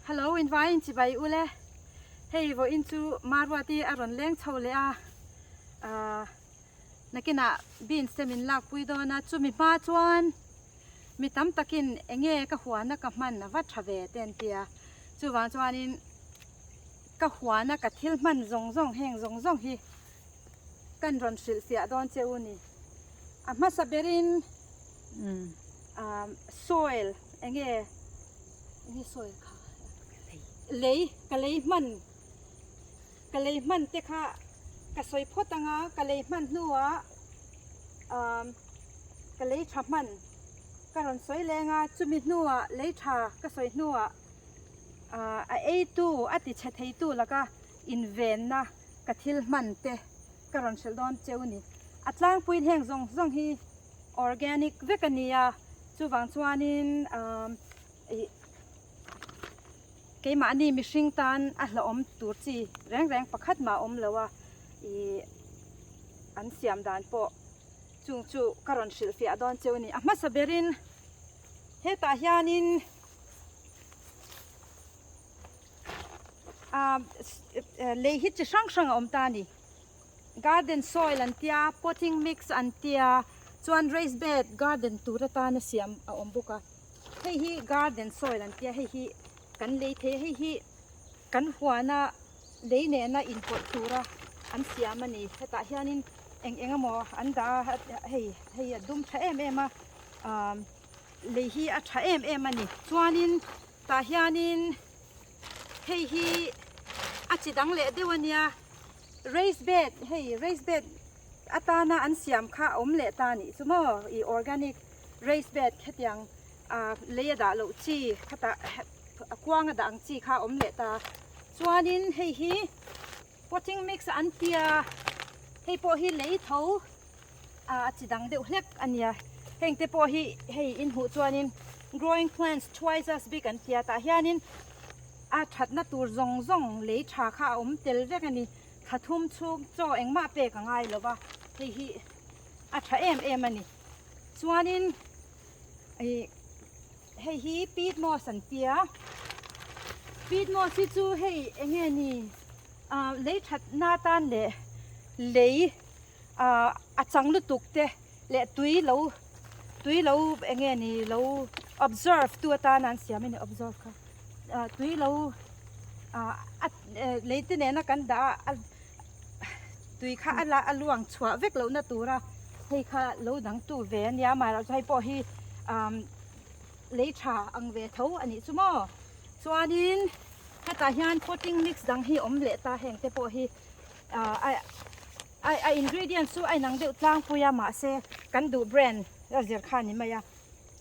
Hello in vai in chibai ule hei vawiin chu Maruati a rawn leng chho leh a ahh nakinah beans te min lakpui dawn a chumi hma chuan mi tam takin eng nge ka huana ka hman a va tha ve te an ti a chuvang chuanin ka huana ka thil hman zawng zawng heng zawng zawng hi kan rawn hrilh fiah dawn che u ni. A hmasa berin soil eng nge eng nge soil kha lei ka lei hman ka lei hman te kha ka sawi phawt ang a ka lei hman hnuah ka lei tha hman ka rawn sawi leng a chumi hnuah lei tha ka sawi hnuah a eitu a ti chhe theitu laka invenna ka thil hman te ka rawn hrilh dawn cheu ni. A tlangpuiin heng zawng zawng hi organic vek a ni a, chuvang chuanin ih keimahni mihring tan a hlauhawm tur chi reng reng pakhat mah a awm lo a, ih an siam dan pawh chung chu ka rawn hrilh fiah dawn cheu ni. A hmasa berin hetah hianin. Lei hi chi hrang hrang a awm ta a ni. Garden soil an tia, potting mix an tia, chuan raised bed garden tur atana siam a awm bawk a. Hei hi garden soil an tia, hei hi kan lei thei a, hei hi kan huana lei nena inpawlh tura an siam a ni. Hetah hianin eng eng emaw an dah a, hei hei a dum tha em em a, lei hi a tha em em a ni. Chuanin Tah hianin hei hi a chi dang leh deuh a nia, raised bed hei raised bed atana an siam kha a awm leh ta a nih chu maw ih organic raised bed khetiang ah lei a dah loh chi khatah a kuang a dah ang chi kha a awm leh ta chuanin hei hi potting mix an tia hei pawh hi lei tho. a chi dang deuh hlek a nia heng te pawh hi hei in hmuh chuanin growing plants twice as big an tia tah hianin a thatna tur zawng zawng lei tha kha a awm tel vek a ni thla thum chhung chaw engmah pek a ngai lo va hei hi a tha em em a ni chuanin ih hei hi peat moss an tia peat moss hi chu hei eng nge ni ah lei thatna atan leh lei. Ahh a chang lutuk te leh tui lo tui lo eng nge ni lo observe tu atana an siam a ni observe kha ah tui lo ah a lei te nena kan dah a tui kha a la a luang chhuah vek lohna tura hei kha lo dang tu ve a nia amaherawhchu hei pawh hi ah lei tha ang ve tho a nih chu maw chuanin hetah hian potting mix dang hi awm leh ta heng te pawh hi ah a a ingredients chu a inang deuh tlangpui a mahse kan duh brand a zir kha a ni mai a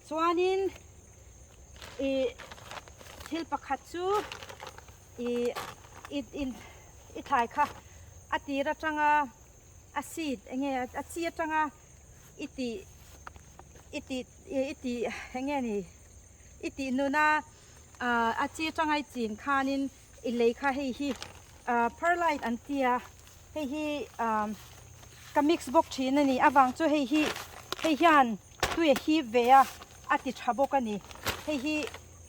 chuanin ih thil pakhat chu ih i i thlai kha a tir atanga a seed eng nge a chi atanga i tih i tih i tih eng nge ni i tih nuna ah a chi atanga i chin khanin i lei kha hei hi ah perlite an tia hei hi ah ka mix bawk thin a ni avang chu hei hi hei hian tui a hip ve a a ti tha bawk a ni hei hi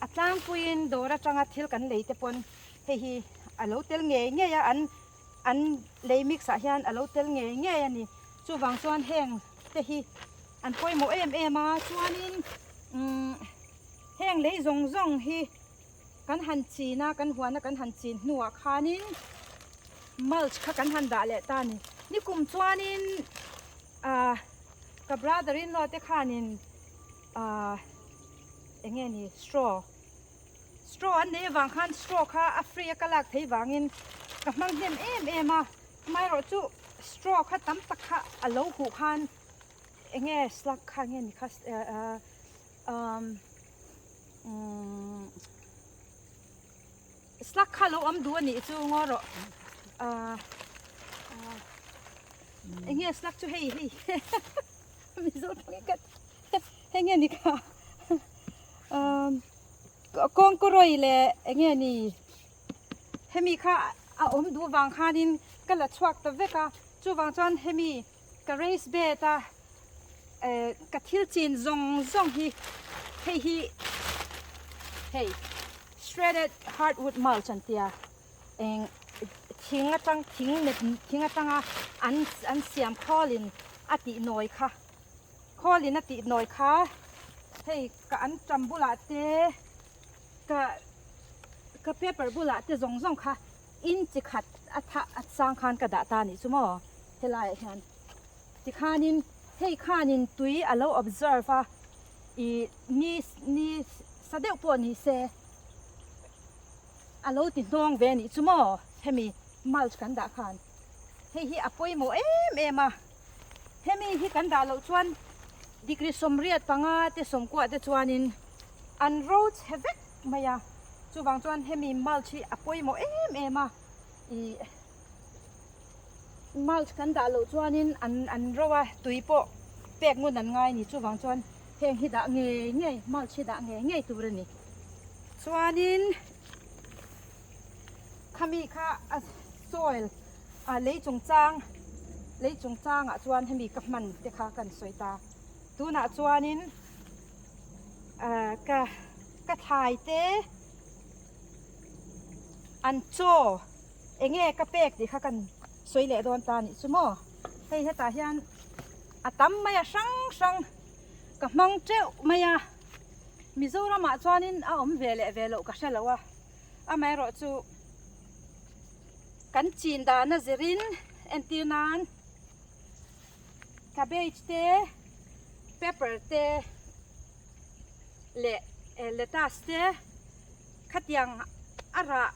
a tlangpuiin dawr atanga thil kan lei te pawn hei hi a lo tel ngei ngei a an an lei mix ah hian a lo tel ngei ngei a ni chuvang chuan heng te hi an pawimawh em em a chuanin umm heng lei zawng zawng hi. Kan han chin a, kan huan a kan han chin hnuah khanin mulch kha kan han dah leh ta a ni. Nikum chuanin ah ka brother in law te khanin ah eng nge ni straw straw an nei avang khan straw kha a free a ka lak thei vangin ka hmang hnem em em a, amaherawhchu straw kha tam tak kha a lo huh khan eng nge slug kha nge ni kha ah umm Slug kha lo awm duh a nih chu ngaw rawh ahh eng nge slug chu hei hei mizo tawng ka hei nge ni kha umm kawngkawrawi leh eng nge ni hemi kha a awm duh vang khanin ka la chhuak ta vek a chuvang chuan hemi ka raised bed a eh ka thil chin zawng zawng hi hei hi hei. Shredded hardwood mulch an tia eng thing atang thing net thing atanga an an siam khawlin a tih nawi kha khawlin a tih nawi kha hei ka an tam bulah te ka ka paper bulah te zawng zawng kha in chi khat a tha a sang khan ka dah ta a nih chu maw helaiah hian tikhanin hei khanin tui a lo observe a ih ni ni sa deuh pawh ni se a lo ti hnawng ve a nih chu maw hemi mulch kan dah khan hei hi a pawimawh em em a hemi hi kan dah loh chuan degree 85 te 90 te chuanin an ro chhe vek mai a chuvang chuan hemi mulch hi a pawimawh em em a ih mulch kan dah loh chuanin an an ro a tui pawh pek ngun an ngai a ni chuvang chuan heng hi dah ngei ngei mulch hi dah ngei ngei tur a ni chuanin khami kha a soil a lei chungchang lei chungchangah chuan hemi ka hman te kha kan sawi ta tunah chuanin ah ka ka thlai te an chaw eng nge ka pek tih kha kan sawi leh dawn ta anih chu maw hei hetah hian a tam mai a hrang hrang ka hmang teuh mai a Mizoramah chuanin a awm ve leh ve loh ka hre lo a amaherawh chu kan chin dana zirin entir nan cabbage te pepper te leh lettuce te khatiang a rah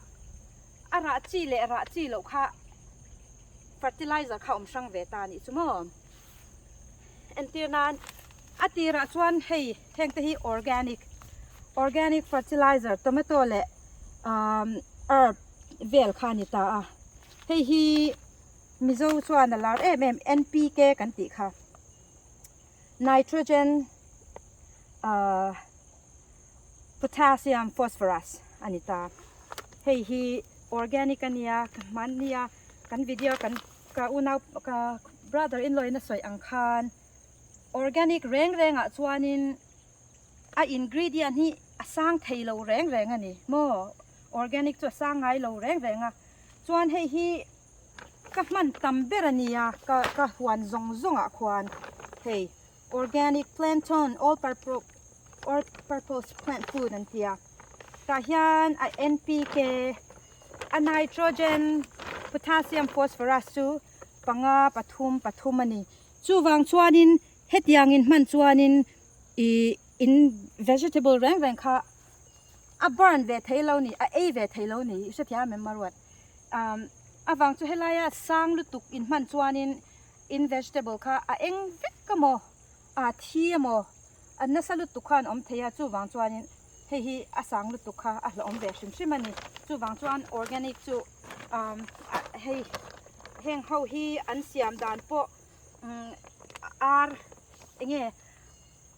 a rah chi leh rah chi loh kha fertilizer kha awm hrang ve ta a nih chu maw entir nan a tirah chuan hei heng te hi organic organic fertilizer tomato leh umm herb vel kha a ni ta a hei hi Mizo chuan a lar em em N_P_K kan tih kha nitrogen ahh potassium phosphorus a ni ta hei hi organic a nia hmannia kan video kan ka unau ka brother in law in a sawi ang khan organic reng reng ah chuanin a ingredient hi a sang thei lo reng reng a ni maw organic chu a sang ngai lo reng reng a chuan hei hi ka hman tam ber a nia ka ka huan zawng zawng ah khuan hei organic plantain all purpose all purpose plant food an ti a tah hian a N_P_K a nitrogen potassium phosphorus chu panga pathum pathum a ni chuvang chuanin hetiang in hman chuanin ih in vegetable reng reng kha a burn ve thei lo ni a ei ve thei lo ni i hrethiam em maruat umm avang chu helaia sang lutuk in hman chuanin in vegetable kha a eng vek emaw a thi emaw a nasa lutuk khan awm thei a chuvang chuanin hei hi a sang lutuk kha a hlauhawm ve hrim hrim a ni chuvang chuan organic chu umm hei heng ho hi an siam dan pawh umm ar eng nge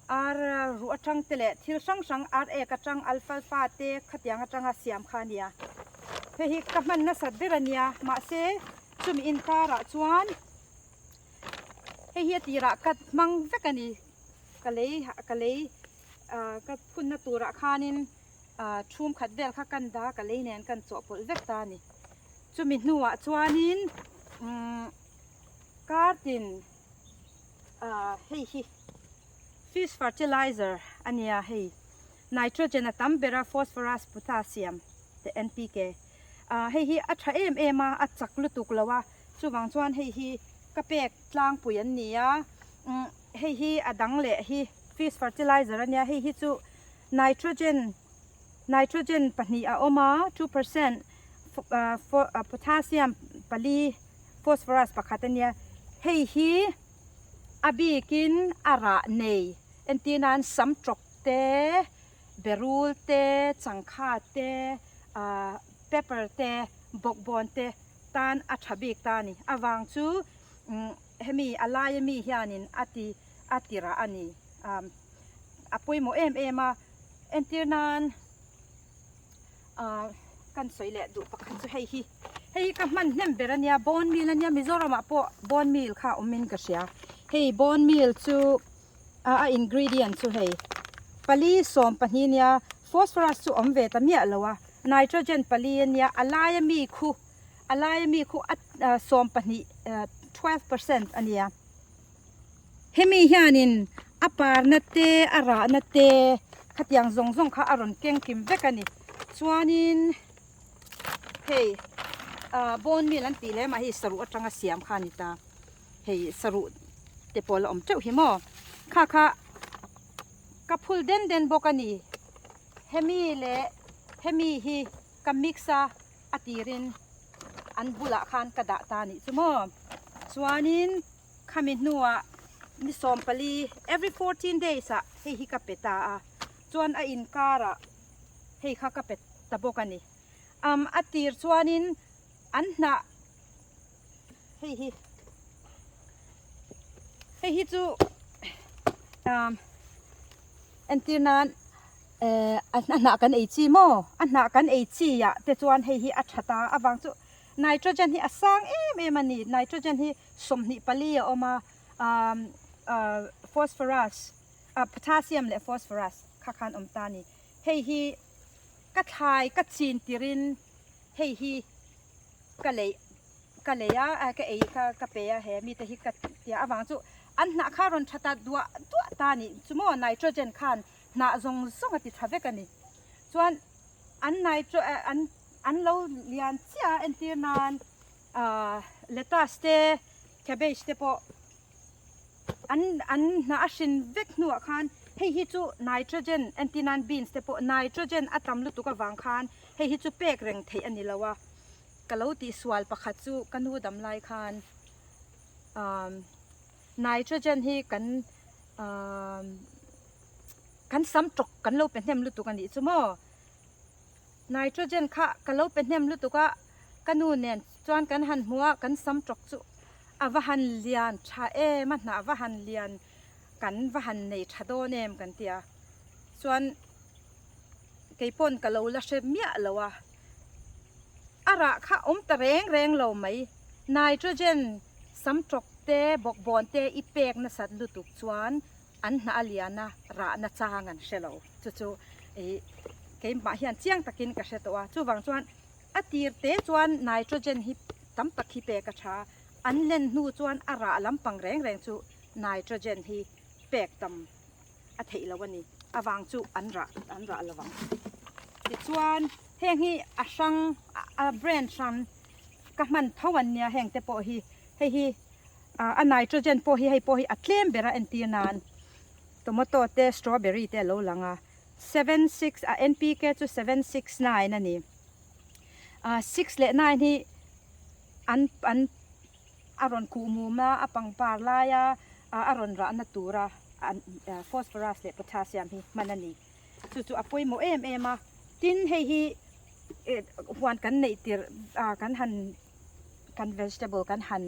Ar ruh atang te leh thil hrang hrang ar ek atang alfalfa te khatiang atanga siam kha a nia. Hei hi ka hman nasat ber a nia mahse chumi inkarah chuan hei hi a tirah ka hmang vek a ni. Ka lei ka lei ah ka phunna turah khanin ah chhum khat vel kha kan dah a ka lei nen kan chawhpawlh vek ta a ni. Chumi hnuah chuanin umm kartin ah hei hi fish fertilizer a nia hei nitrogen a tam ber a phosphorus potassium te N_P_K ah hei hi a tha em em a a chak lutuk lo a chuvang chuan hei hi ka pek tlangpui an ni a umm hei hi a dang leh hi fish fertilizer a nia hei hi chu nitrogen nitrogen pahnih a awm a 2% potassium pali phosphorus pakhat a nia hei hi a bikin a rah nei entir nan sam tawk te berul te changkha te ahh pepper te bawkbawn te tan a tha bik ta a ni avang chu umm hemi a laia mi hianin a ti a ti rah a ni umm a pawimawh em em a entir nan ahh kan sawi leh duh pakhat chu hei hi hei hi ka hman hnem ber ania bone meal ania Mizoram ah pawh bone meal kha a awm in ka hria hei bone meal chu a ingredient chu hei pali 12 nia phosphorus chu awm ve ta miah lo a. Nitrogen pali ania a laia mi khu a laia mi khu a 12 12% ania. Hemi hianin a parna te a rahna te khatiang zawng zawng kha a rawn keng kim vek a ni. Chuanin hei ah bone meal an tih leh mah hi saruh atanga siam kha a ni ta. Hei saruh te pawh la awm teuh hi maw. Kha kha ka phul den den bawk a ni. Hemi leh hemi hi ka mix a a tirin an bulah khan ka dah ta a nih chu maw. Chuanin khami hnuah ni 14 every 14 days ah hei hi ka pe ta a chuan a inkarah hei kha ka pe ta bawk a ni. Um a tir chuanin an hnah hei hi hei hi chu um entir nan eh a hnah kan ei chi maw a hnah kan ei chi ah te chuan hei hi a tha ta avang chu nitrogen hi a sang em em a ni nitrogen hi 24 a awm a um ah phosphorus ah potassium leh phosphorus kha khan awm ta a ni hei hi ka thlai ka chin tirin hei hi ka lei ka lei a ka ei ka ka pe a he mite hi ka tia avang chu an hnah kha rawn tha ta duah duah ta a nih chu maw nitrogen khan hnah zawng zawng a ti tha vek a ni chuan an nitro an an lo lian chiah a entir nan ah lettuce te cabbage te pawh an an hnah a hrin vek hnuah khan hei hi chu nitrogen entir nan beans te pawh nitrogen a tam lutuk avang khan hei hi chu pek reng theih a ni lo a ka lo tih sual pakhat chu ka nu dam lai khan umm nitrogen hi kan umm kan sam tawk kan lo pe hnem lutuk a nih chu maw nitrogen kha ka lo pe hnem lutuk a ka nu nen chuan kan han hmu a kan sam tawk chu a va han lian tha em a hnah va han lian kan va han nei tha dawn em kan ti a chuan keipawn ka lo la hre miah lo a. A rah kha awm ta reng reng lo mai. Nitrogen sam tawk te, bawkbawn te i pek nasat lutuk chuan an hnah a lian a, rahna chang an hre lo. Chu chu ih keimah hian chiang takin ka hre tawh a. Chuvang chuan a tir te chuan nitrogen hi tam tak hi pek a tha. An len hnu chuan a rah lampang reng reng chu nitrogen hi pek tam a theih lo a ni. Avang chu an rah an rah lo ang. Tichuan heng hi a hrang a brand hran ka hman tho an nia heng te pawh hi hei hi a nitrogen pawh hi hei pawh hi a tlem ber a entir nan tomato te strawberry te a lo lang a 76 a NPK chu 769 a ni 6 leh 9 hi an an a rawn kuh mum a a pangpar laia a rawn rahna tura phosphorus leh potassium hi hman a ni. Chu chu a pawimawh em em a, tin hei hi huan kan neih tirh ah kan han kan vegetable kan han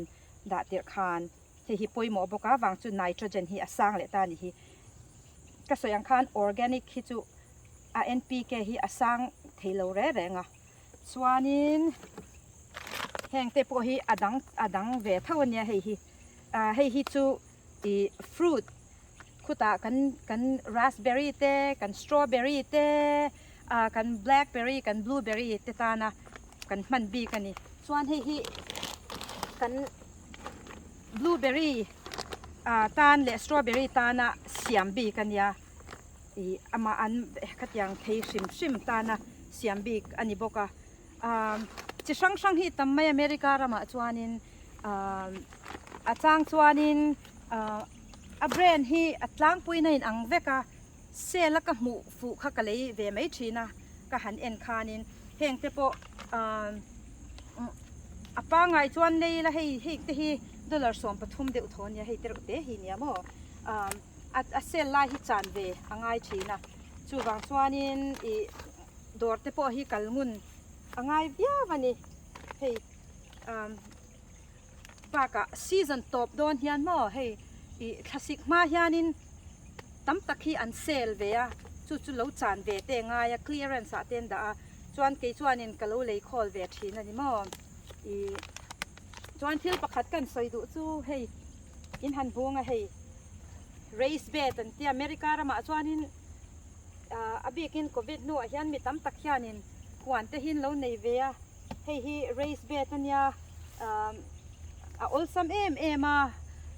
dah tirh khan hei hi pawimawh bawk a vang chu nitrogen hi a sang leh ta a nih hi. Ka sawi ang khan organic hi chu a NPK hi a sang thei lo reng reng a, chuanin heng te pawh hi a dang a dang ve tho a nia hei hi ah hei hi chu ih fruit Khutah kan kan raspberry te, kan strawberry te, ah kan blackberry, kan blueberry te tana kan hman bik a ni. Chuan hei hi kan blueberry ah tan leh strawberry tana siam bik a nia. Ih amah an khatiang thei hrim hrim tana siam bik a ni bawk a. Ah chi hrang hrang hi tam mai America ramah chuanin ah a chang chuanin ah a brand hi a tlangpuiin a inang vek a sale a ka hmuh fuh kha ka lei ve mai thin a ka han en khanin heng te pawh ah a pangngai chuan lei ila hei hei te hi dollar 13 deuh thaw a nia hei te reuh te hi nia maw ah a sale lai hi chan ve a ngai thin a chuvang chuanin ih dawr te pawh hi kal ngun a ngai viau a ni hei umm bakah season tawp dawn hian maw hei ih thlasik hma hianin tam tak hi an sale ve a chu chu lo chan ve te a ngai a clearance ah te an dah a chuan kei chuanin ka lo lei khawl ve thin a ni maw ih chuan thil pakhat ka han sawi duh chu hei in han bung a hei raised bed an tia America ramah chuanin. A bikin covid hnuah hian mi tam tak hianin Huan te hi an lo nei ve a, hei hi raised bed ania ahh a awlsam em em a,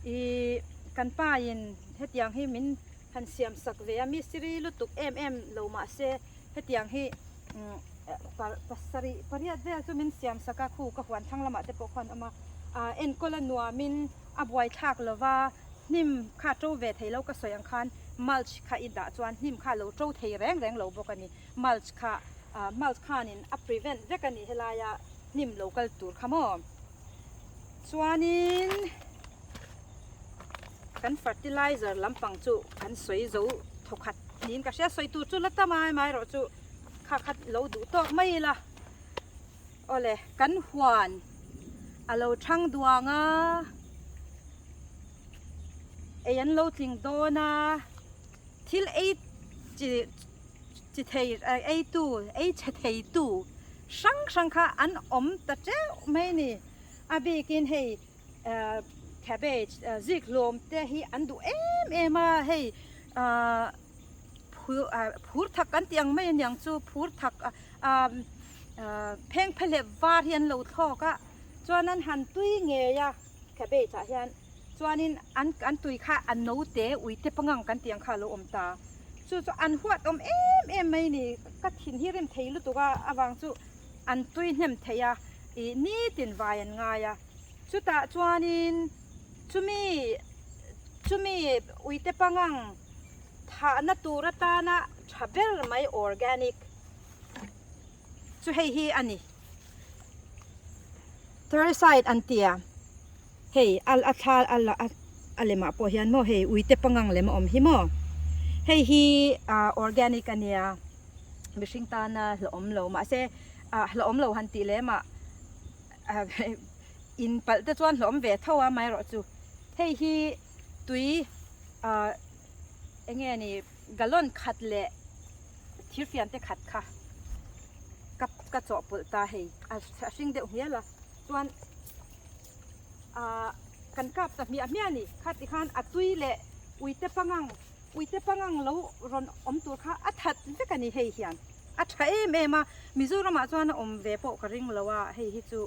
ihh kan pa in hetiang hi min han siam sak ve a, mistiri lutuk em em lo mah se hetiang hi umm pasarih pariat vel chu min siam sak a, khu ka huan thlang lamah te pawh khuan a awm a, ahh enkawl a nuamin a buaithlak lova hnim kha to ve thei lo ka sawi ang khan mulch kha i dah chuan hnim kha a lo to thei reng reng lo bawk a ni. Mulch kha mulch khanin a prevent vek a ni helaia hnim lo kal tur kha maw. Chuanin kan fertilizer lampang chu kan sawi zo thawkhat niin ka hria sawi tur chu la tam a amaherawh chu kha kha lo duh tawk mai ila. Awle kan huan a lo thang duang a, ei an lo tling dawn a, thil ei chi chi thei ei tu ei chhe thei tu hrang hrang kha an awm ta teuh mai a ni. A bikin hei ah cabbage zik hlawm te hi an duh em em a hei ah phur thak kan tih ang mai a niang chu phur thak ah pheng phelep var hi an lo thlawk a chuan an han tui ngei a cabbage ah hian chuanin an an tui kha a no te ui te pangang kan tih ang kha a lo awm ta chu chu an huat awm em em mai a ni ka thin hi rim thei lutuk a avang chu an tui hnem thei a ih nitin vai an ngai a chutah chuanin chumi chumi uite pangang Thahna tur atana tha ber mai organic chu hei hi a ni. Tericide an ti a, hei a a thla a la a lemah pawh hian maw hei uite pangang lem a awm hi maw. Hei hi ah organic a nia, mihring tana hlauhawm lo mahse ah hlauhawm lo han tih lem ah in palh te chuan hlauhawm ve tho a amaherawhchu hei hi tui ah eng nge ni gallon khat leh thirfian te khat kha ka ka chawhpawlh ta hei a hring deuh hmial a chuan ah kan kap ta hmiah hmiah a ni kha tikhan a tui leh uite pangang uite pangang lo rawn awm tur kha a that vek a ni hei hian a tha em em a Mizoramah chuan a awm ve pawh ka ring lo a hei hi chu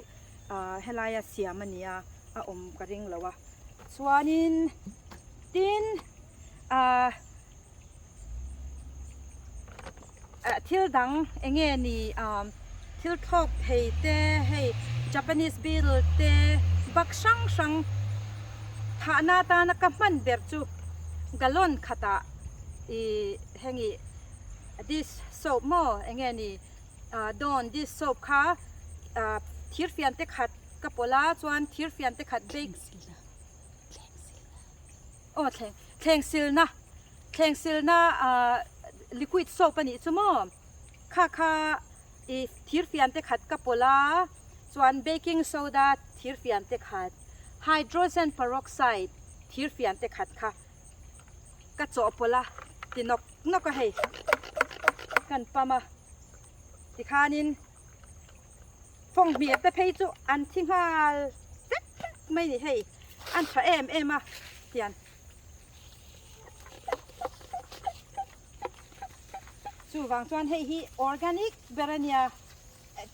ah helaia siam a ni a a awm ka ring lo a. Chuanin tin ah thil dang eng nge ni ah thil thlawk thei te hei Japanese beetle te bak hrang hrang thahna atana ka hman ber chu gallon khatah ih heng ih dish soap maw eng nge ni ah dawn dish soap kha ah thirfian te khat Ka pawlh a chuan thir fian te khat bake aw thleng thleng silna thleng silna ah liquid soap a nih chu maw kha kha ih thir fian te khat ka pawlh a chuan baking soda thir fian te khat hydrogen peroxide thir fian te khat kha ka chawhpawlh a ti nawk nawk a hei kan pam a tikhanin. Fawnghmir te phei chu an thi nghal vek vek mai ni hei an tha em em a tian chuvang chuan hei hi organic ber a nia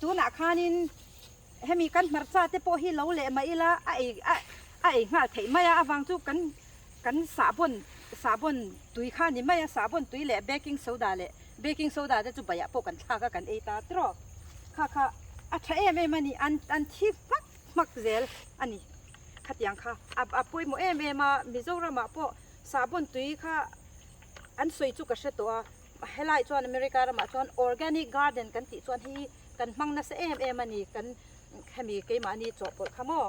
tunah khanin hemi kan hmarcha te pawh hi lo leh mah ila a ei a a ei nghal theih mai a avang chu kan kan sahbawn sahbawn tui kha ni mai a sahbawn tui leh baking soda leh baking soda te chu baiah pawh kan thlak a kan ei ta tiraw. Kha kha a tha em em a ni an an thi hmak hmak zel a ni khatiang kha a a pawimawh em em a Mizoramah pawh sahbawn tui kha an sawi chu ka hre tawh a helai chuan America ramah chuan organic garden kan tih chuan hei kan hmang nasa em em a ni kan hemi keimahni chawhpawlh kha maw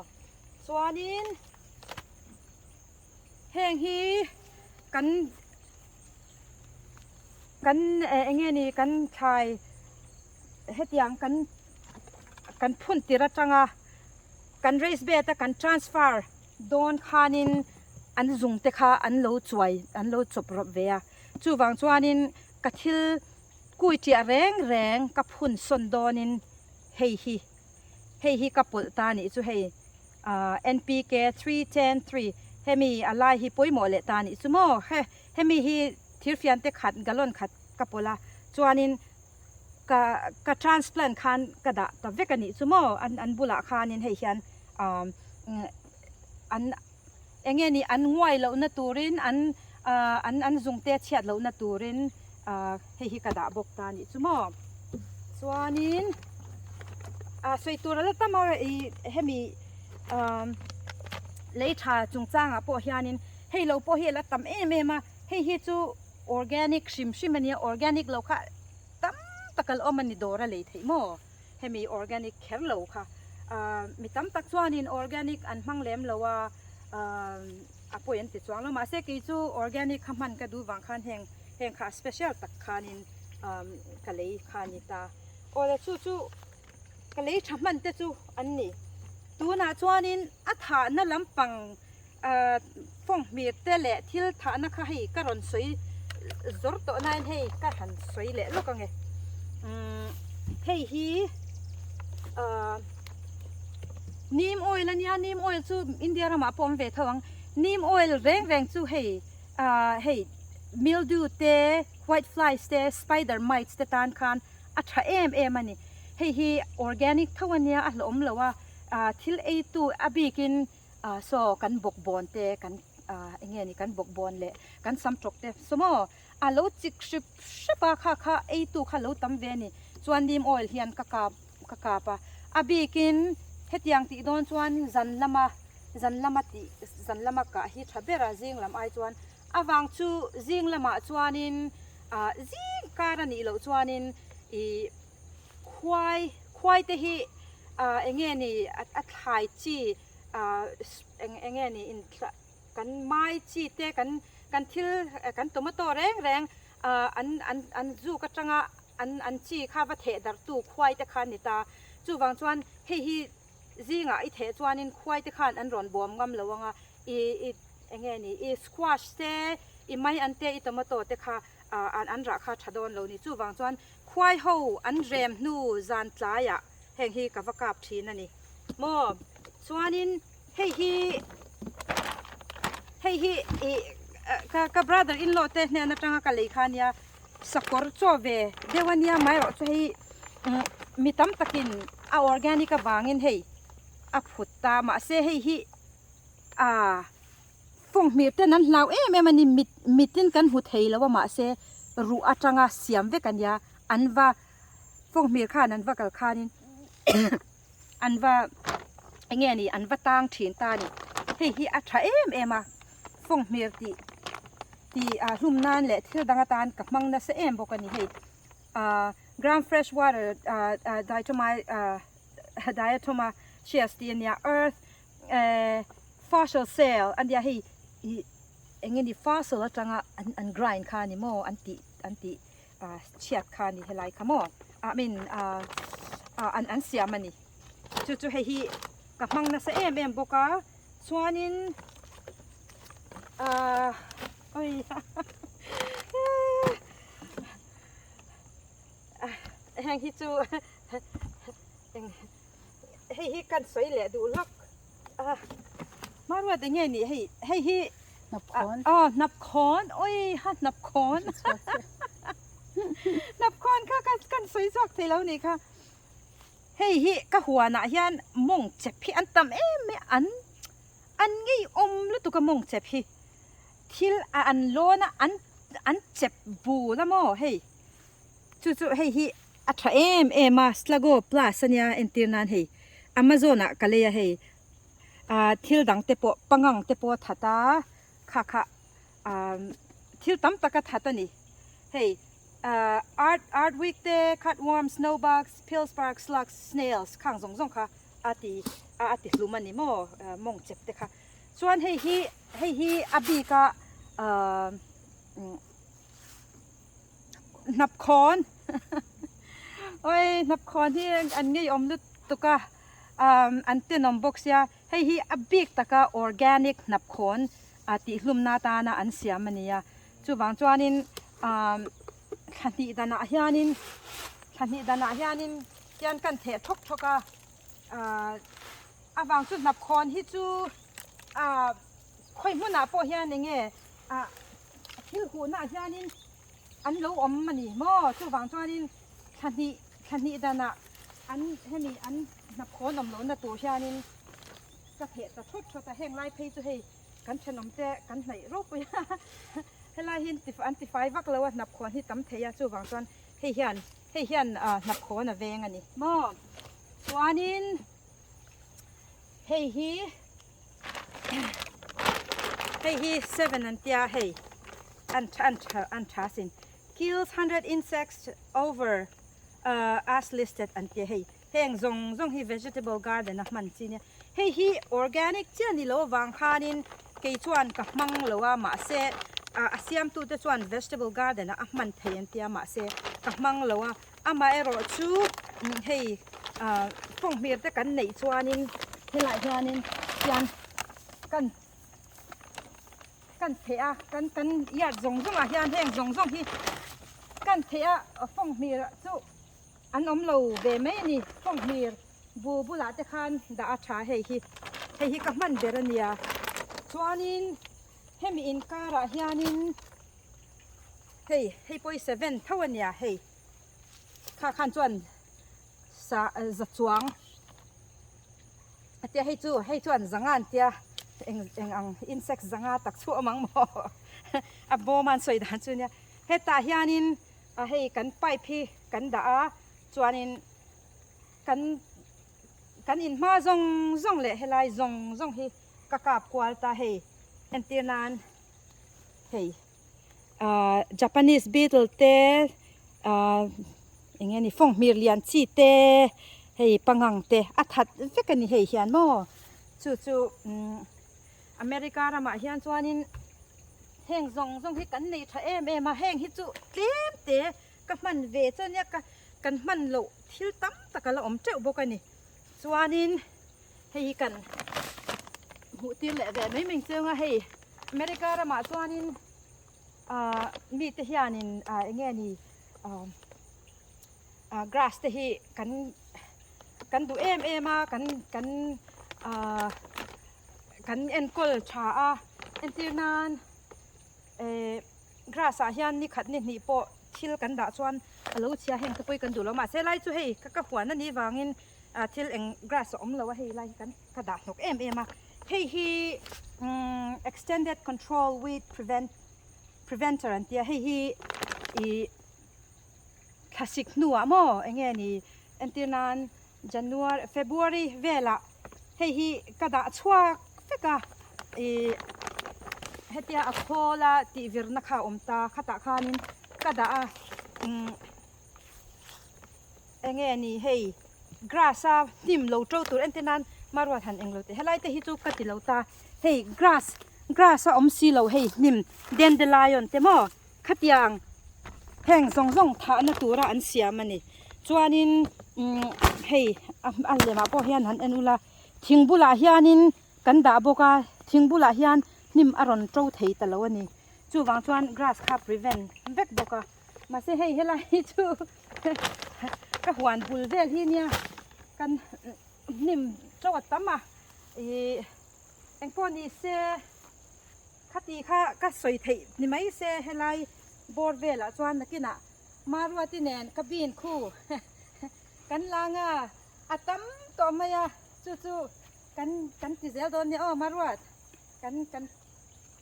chuanin heng hi kan kan eng nge ni kan thlai hetiang kan kan phun tir atanga kan raise bed a kan transfer dawn khanin an zung te kha an lo chuai an lo chawp rawp ve a chuvang chuanin ka thil kui chiah reng reng ka phun sawn dawnin hei hi hei hi ka pawlh ta nih chu hei ah N_P_K 3 10 3 hemi a lai hi pawimawh leh ta nih chu maw he hemi hi thirfian te khat gallon khat ka pawlh a chuanin. Ka ka transplant khan ka dah ta vek a nih chu maw an an bulah khanin hei hian ah an eng nge ni an nguai lohna turin an ah an an zungte chhiat lohna turin ah hei hi ka dah bawk ta a nih chu maw chuanin ah sawi tur a la tam a ih hemi ah lei tha chungchangah pawh hianin hei lo pawh hi a la tam em em a hei hi chu. Organic hrim hrim a nia, organic lo kha tam tak a la awm a ni dawr a lei theih maw? Hemi organic kher lo kha mi tam tak chuanin organic an hmang lem lo a, a pawi an ti chuang lo. Mahse kei chu organic kha hman ka duh vang khan heng heng kha special tak khanin ka lei kha a ni ta. Awle chu chu ka lei tha hman te chu an ni. Tunah chuanin a thahna lampang Fawnghmir te leh thil thahna kha hei ka rawn sawi zawr tawh nain hei ka han sawi leh lawk ange. Hei hi neem oil a nia, neem oil chu India ramah pawh a awm ve tho ang. Neem oil reng reng chu hei hei mildew te, white flies te, spider mites te tan khan a tha em em a ni. Hei hi organic tho a nia, a hlauhawm lo a, thil eitu a bikin Ah saw kan bawkbawn te kan ah eng nge ni kan bawkbawn leh kan sam tawk te saw maw a lo chik hrip hrep a kha kha eitu kha lo tam ve a ni chuan neem oil hian ka kap ka kap a a bikin hetiang tih dawn chuan zan lama zan lama tih zan lama kah hi tha ber a zing lam ai chuan avang chu zing lamah chuanin ah zing kar a nih loh chuanin ih khuai khuai te hi ah eng nge ni a thlai chi ah eng eng nge ni in kan mai chi te kan kan thil kan tomato reng reng ah an an an zuk atanga an an chi kha va theh darh tu khuai te kha a ni ta chuvang chuan hei hi zingah i theh chuanin khuai te khan an rawn bawm ngam lo ang a i i eng nge ni i squash te i mai an te i tomato te kha ah an an rah kha tha dawn lo ni chuvang chuan Khuai ho an rem hnu zan tlaiah heng hi ka va kap thin a ni maw? Chuanin hei hi hei hi ih ka ka brother in law te hnen atanga ka lei kha ania sakawr chaw ve deuh ania amaherawh chu hei mi tam takin a organic avangin hei a phut ta mahse hei hi ah Fawnghmir ten an hlau em em a ni, mit mitin kan hmu thei lo a mahse ruh atanga siam vek a nia, an va fawnghmir khan an va kal khanin an va eng nge ni an va tang thin ta a ni, hei hi a tha em em a, fawnghmir tih tih ah hlum nan leh thil dang atan ka hmang nasa em bawk a ni hei ah ground fresh water ah ah diatomite ah diatomaceous tih a nia earth eh Fossil sale a nia hei ih eng nge ni fossil atanga an an grind kha a ni maw an tih an tih ah chhiat kha a ni helai kha maw ah I mean ah ah an an siam a ni chu chu hei hi ka hmang nasa em em bawk a chuanin ah oi heng hi chu eng hei hi kan sawi leh duh lawk a hmanrua eng nge nih hei hei hi hnap khawn aw hnap khawn awi ha hnap khawn hnap khawn kha kan kan sawi chhuak thei lo nih kha hei hi ka huanah hian mawng chep hi an tam em mai an an ngeiawm lutuk a mawng chep hi thil a an lawn a an an chep bul a maw hei Chu chu hei hi a tha em em a slago plus ania entir nan hei amazon ah ka lei a hei ah thil dang te pawh pangang te pawh a that a kha kha ah thil tam tak a that a ni hei ah art art week te cut worm snow bugs pills bark slugs snails khang zawng zawng kha a ti a ti hlum a ni maw mawng chep te kha chuan hei hi hei hi a bik a ah. Hnap khawn oi hnap khawn hi an ngeiawm lutuk a an tenawm bawk sia hei hi a bik taka organic hnap khawn a tihhlumna atana an siam a ni a chuvang chuanin thla hnih danah hianin thla hnih danah hianin hian kan theh thawk thawk a avang chu hnap khawn hi chu khawi hmunah pawh hian eng nge ah. A thil huhnaah hianin an lo awm a ni maw? Chuvang chuanin Thla hnih thla hnih danah an hemi an hnapkhawn awm lohna tur hianin ka theh ta thawt thawt a, heng lai phei chu hei kan thenawm te kan hnaih ropui a, helai hi an tifai vak lo a, hnapkhawn hi tam thei a, chuvang chuan hei hian hei hian hnapkhawn a veng a ni maw. Chuanin hei hi hei hi seven an tia hei an an an tha sin kills hundred insects over as listed an tia hei heng zawng zawng hi vegetable garden a hman chi nia hei hi organic chiah ni lo avang khanin kei chuan ka hmang lo a mahse a siamtu te chuan vegetable garden ah a hman thei an tia mahse ka hmang lo a amaherawh chu hei fanghmir te kan neih chuanin helaiah hianin hian kan kan theh a kan kan yard zawng zawng ah hian heng zawng zawng hi kan theh a fanghmir chu an awm lo ve mai a ni fanghmir bu bulah te khan dah a tha hei hi hei hi ka hman ber a nia chuanin hemi inkarah hianin hei hei pawh hi seven tho a nia hei kha khan chuan sa za chuang a tia hei chu hei chuan zanga an tia eng eng ang insect zanga tak chu awm ang maw a bawm a an sawi dan chu nia hetah hianin a hei kan pipe hi kan dah a chuanin kan kan inhma zawng zawng leh helai zawng zawng hi ka kap kual ta hei entir nan hei. Ahh Japanese beetle te ahh eng nge ni fanghmir lian chi te hei pangang te a that vek a ni hei hian maw chu chu umm America ramah hian chuanin heng zawng zawng hi kan nei tha em em a heng hi chu tlem te ka hman ve chuan nia ka kan hman loh thil tam tak a la awm teuh bawk a ni chuanin hei hi kan hmuh tir leh ve mai mai chiang a hei America ramah chuanin ah mite hianin ah eng nge ni ah ah grass te hi kan kan duh em em a kan kan ah kan enkawl tha a entir nan eh grass ah hian ni khat ni hnih pawh thil kan dah chuan a lo chhia heng te pawh hi kan duh lo mahse lai chu hei ka huan a nih vangin ah thil eng grass a awm lo a hei lai hi kan ka dah hnawk em em a hei hi umm extended control weed prevent preventer an tia hei hi ih thlasik hnuah maw eng nge ni entir nan January February velah hei hi ka dah chhuak vek a ih hetia a khawl a tih virna kha a awm ta khatah khanin ka dah a umm. Eng nge ni hei grass a hnim lo to tur entir nan maruat han englo teh helai te hi chu ka ti lo ta hei grass grass a awm si lo hei hnim dandelion te maw khatiang heng zawng zawng thahna tura an siam a ni chuanin umm hei a lemah pawh hian han en ula thing bulah hianin kan dah bawk a thing bulah hian hnim a rawn to thei ta lo a ni chuvang chuan grass kha prevent vek bawk a mahse hei helai hi chu. Ka huan bul vel hi nia kan hnim teuh a tam a ih engpawh ni se khati kha ka sawi theih ni mai se helai bawr velah chuan nakinah Maruati nen ka bin khu kan lang a a tam tawh mai a chu chu kan kan ti zel dawn nia aw Maruat kan kan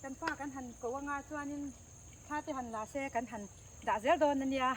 kan pa kan han ko anga chuanin thla te han la se kan han dah zel dawn ania.